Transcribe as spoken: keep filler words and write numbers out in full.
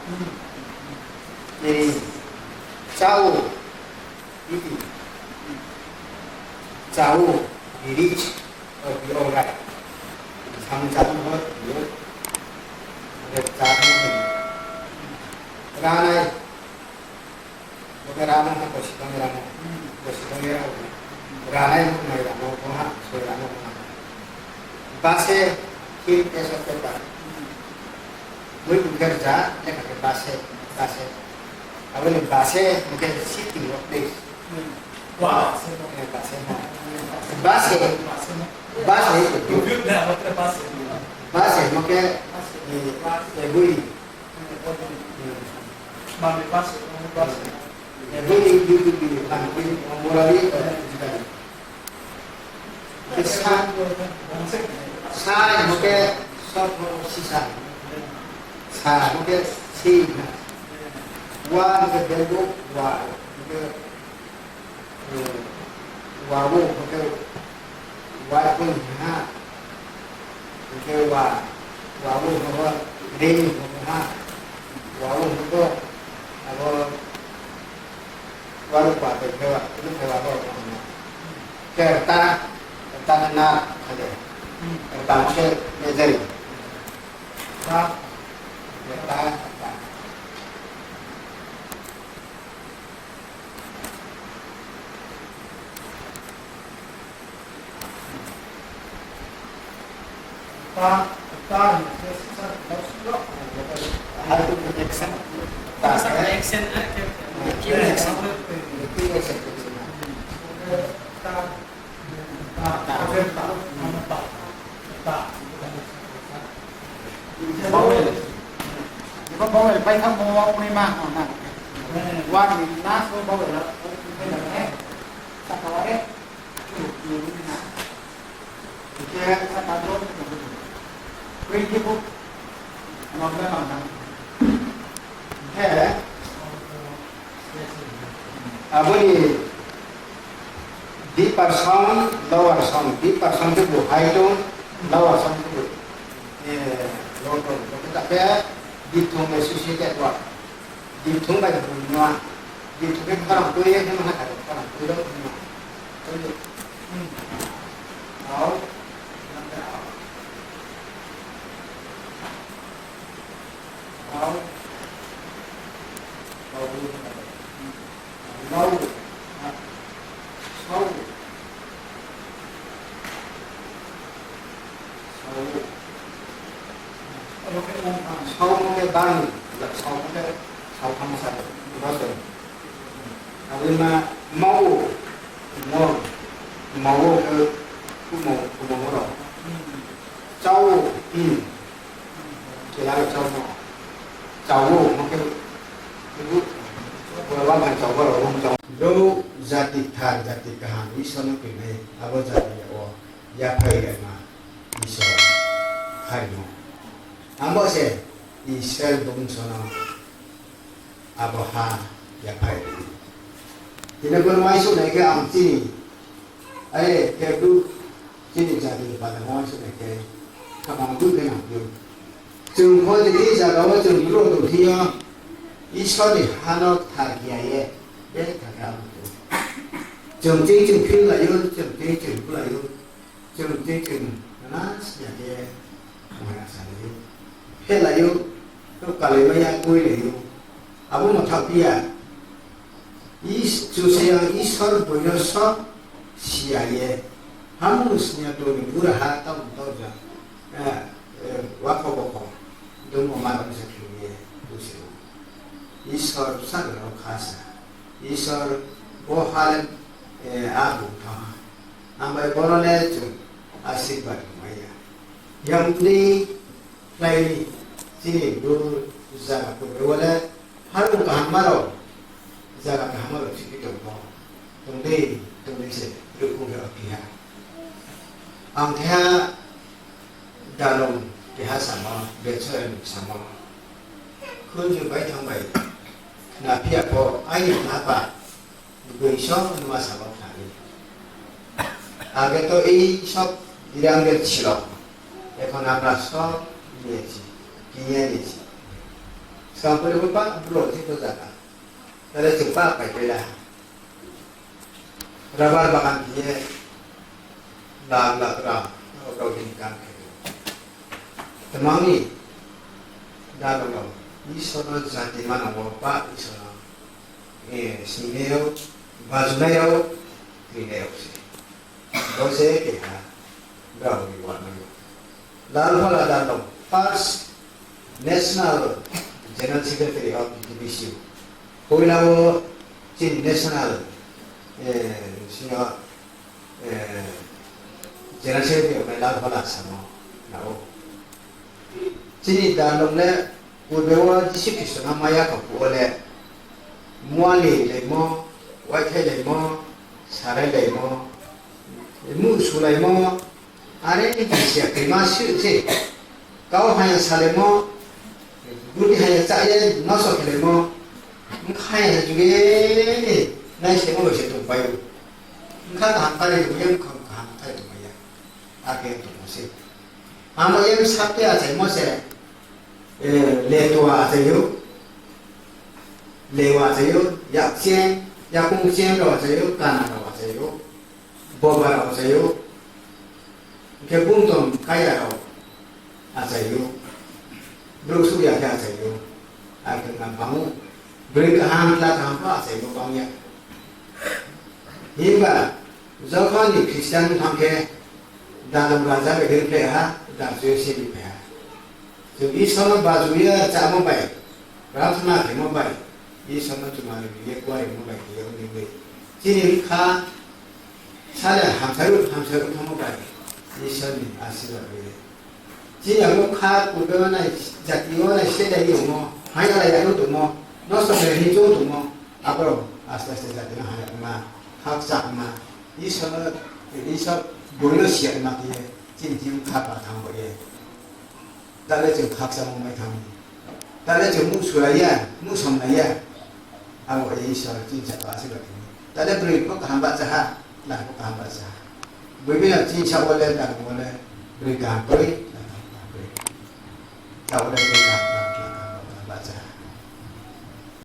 Tini, chao, iti, chao, be rich or be alright. Samung chámo ho, be, be chámo ho. Ranai, bo khe ramo ha, bosi tang ramo. Bosi tang ramo. Ranai bo mai ramo, bo ha, soi ramo, bo ha. Base, khe, tesa, teta. Boi bung khe rza, lekha khe base, base. Abo ni base, bung khe sitting workplace. Base, base, base. Base, bung khe, eh, eh, boi. Boi, boi, boi, boi, boi, boi, boi. Sa, sa, mo khe, sot, mo, sisa. Sa, mo khe, si, na. Wa, mo khe, bamboo, wa, mo khe, eh, wa, wo, mo khe, wa, ko, ha. Mo khe, wa, wa, wo, mo khe, reni, mo khe, ha. Wa, wo, mo khe, abo, Waruh ba bai khe wa, ini khe wa bo. Khe ta, ta na khe de. Ta khe mejai. Ta, ta, ta. Action. Action. Vowel. Iko vowel pai thanngmo wo ong nai ma no na. Word ni last wo vowel la. Saka wa re. Hing khe saka wo. Kroi khe bo. Nang na nang na. Hing khe. Abo ni deeper sound, lower sound, deeper sound khe bo high tone, lower sound khe bo, eh, low tone. Bo khe ta khe diphthong associated word. Diphthong bai bo nua. Diphthong khe khorang tui ye khe ma ha kha, khorang tui rao nua. Tui ye. Hmm. Au. Au. Au. Mau. Sau. Sau. Sau khe bang, sau khe sau tham sa, ba se. Abo ma mau, mau, mau khe kumo, kumo rao. Chao, hmm. Kela rao chao no. Chao wo, mo khe, bo, bo ba mai chao ba rao, bo chao. Brouh jati kthar, jati kaham, Isor no krinai, abo jati ya wo, yaphai rema, Isor, khaimo. Abo se, Israel bungso no, abo ha yaphai ri. Tini bo no uaingsouh nai khe ang chini, are khe brouh chini jati ni panda no uaingsouh nai khe, khamang brouh khe nang phi ou. Chung pho tini zaga wo chung brouh tong thing yo, Isor ni ha no kthar khe ya ye, betha khe abo tong. Chung ching chung phil lai ou, chung ching chung phil lai ou. Chung ching chung nana snya khe maya salai ou, phelai ou, to kalai mai ya, koilai ou. Abo no thaoh phi ya. Is-, Kchusoyang Isor boi no sob si ya ye. Hamung snya tong ni bura ha tamo tao ja. Eh, eh, wakho bokho. Dungmo ma rao se khe ye. Kchusoyang Isor bsa rao kha sa. Isor bo ha le, eh, a bung thanng ha. Ang bai bono le chung asirbad mai ya. Yang ni khlai ni chini bru zaga purbe wo le harung kaham ma rao, zaga kaham ma rao chini tong pho. Tong dei, tong dei se ruhkhung khe aphi ha. Ang khe ha dalong keha samo, Betsoya ni samo. Khunju bai thang bai khna phi ya pho, aini khna pa. Boi so nma samo khnari. Age to ei sob biram ber chilo. Ekhon amra sob niyesi, kiniyesi. Skang pore bo pa bro se to zaga. Tale chung pa pai pai la. Rubber bagan khe ye lakh lakh rang, rao bini kam khe. Tma ni, da rao, Isor no jati manang wo pa Isor no, eh, sinai rao, bajunai rao, krinai rao se. Bo se keha, brao ni wanai yo. Lalphola Darlong, first National General Secretary of T T B C U. Poila wo chini national, eh, sing yo, eh, General Secretary ong nai Lalphola samo, na ou. Chini Darlong le purbe wo Jisu Khristo no maya kha phuh wo le, muali laimo, waithai laimo, sarai laimo, muhsu laimo, are ni khe se krima suh se. Kau haya salaimo, budi haya chá ye nosto khe laimo, bkha haya juge ni naislemo bai se tongpai ou. Bkha kaham kari tongpai ya, bkha kaham kari tongpai ya. Akhe tongmo se. Amo ye bsa te achaimo se, eh, letua achai ou, lewa achai ou, yakcheng, yakung cheng rao achai ou, kana rao achai ou, boba rao achai ou, hing khe bungtong kaila rao achai ou, brouh suh ya khe achai ou, akhe na bang ou, broi kaham, tla kaham pho achaimo bang ya. Himba, jokhon ni Christian thanng khe, Darlong raja bai khe phai ha, Darlong se ni phai ha. Chung Isor no bajuh ye chámo bai, prarthana khemo bai, Isor no chumari ye kuaremo bai khe ye ong ni bai. Chini bkha sale hamsai ruh, hamsai ruh thanngmo bai, Isor ni asirbad bai ye. Chini abo bkha purbe wo nai, jati wo nai se dai tongmo, haya lai ya no tongmo, nosto khe hing chong tongmo, abo aste aste jati no haya ma, khakchang ma, Isor no, Isor bung no si ya ma khe ye, chini thing bkha pa thanng bo ye. Tale chung khakchangmo mai thanng mi. Tale chung muhsu lai ya, muhsom lai ya. Abo ye Isor chini jati asirbad khe mi. Tale broi pho kaham bahcha ha, lai pho kaham bahcha ha. Boi bini chini sa wo le, Darlong wo le, broi kaham kroi, lai kaham kroi. Sa wo le broi kaham.